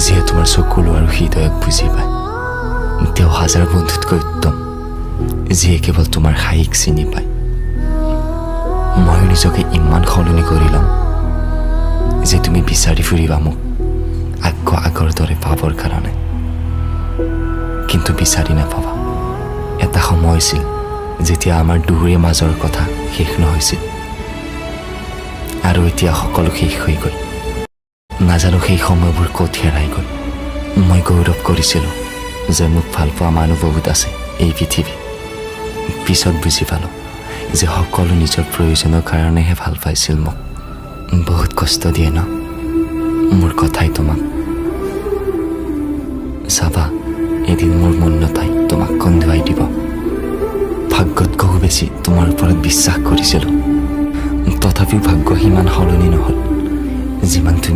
যিয়ে তোমাৰ চকুলো আৰু হৃদয়ক বুজি পায়। তেওঁ হাজাৰ বন্ধুতকৈ উত্তম, যিয়ে কেৱল তোমাৰ হাঁহিক চিনি পায়। ময়ো নিজকে ইমান সলনি কৰি ল'ম যে তুমি বিচাৰি ফুৰিবা মোক আকৌ আগৰ দৰে পাবৰ কাৰণে, কিন্তু বিচাৰি নাপাবা। এটা সময় আছিল যেতিয়া আমাৰ দুয়োৰে মাজৰ কথা শেষ নহৈছিল আৰু এতিয়া সকলো শেষ হৈ গ'ল। নাজানো সেই সময়বোৰ ক'ত হেৰাই গ'ল। মই গৌৰৱ কৰিছিলোঁ যে মোক ভালপোৱা মানুহ বহুত আছে এই পৃথিৱীত। পিছত বুজি পালোঁ যে সকলো নিজৰ প্ৰয়োজনৰ কাৰণেহে ভাল পাইছিল মোক। বহুত কষ্ট দিয়ে ন মোৰ কথাই তোমাক? চাবা, এদিন মোৰ মৌনতাই তোমাক কন্দুৱাই দিব। ভাগ্যতকৈও বেছি তোমাৰ ওপৰত বিশ্বাস কৰিছিলোঁ, তথাপিও ভাগ্য সিমান সলনি নহ'ল যিমান তুমি